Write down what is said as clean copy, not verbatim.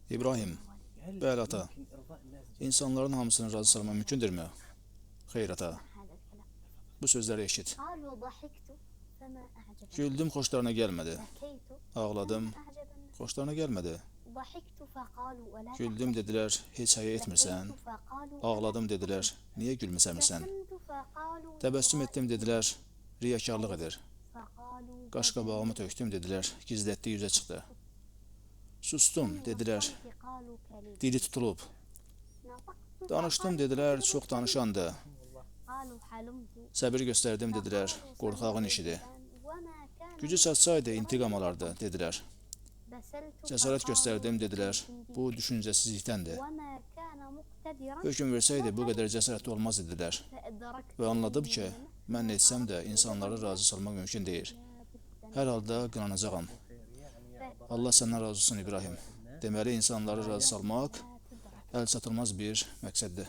İbrahim, bəli ata, insanların hamısını razı salmaq mümkündürmü? Xeyr ata, bu sözləri eşit. Güldüm, xoşlarına gəlmədi. Ağladım, xoşlarına gəlmədi. Güldüm dedilər, heç həya etmirsən. Ağladım dedilər, niyə gülümsəmirsən? Təbəssüm etdim dedilər, riyakarlıq edir. Qaş qabağımı tökdüm dedilər, gizlətdiyi üzə çıxdı. Sustum dedilər, dili tutulub. Danışdım dedilər, çox danışandı. Səbir göstərdim dedilər, qorxağın işidir. Gücü çatsaydı intiqam alardı dedilər. Cəsarət göstərdim dedilər, bu düşüncəsizlikdəndir. Hökm versəydi bu qədər cəsarətli olmaz dedilər. Və anladım ki, mən nə etsəm də insanları razı salmaq mümkün deyil. Hər halda qınanacağam. Allah səndən razı olsun İbrahim. Deməli, insanları razı salmaq əl çatılmaz bir məqsəddir.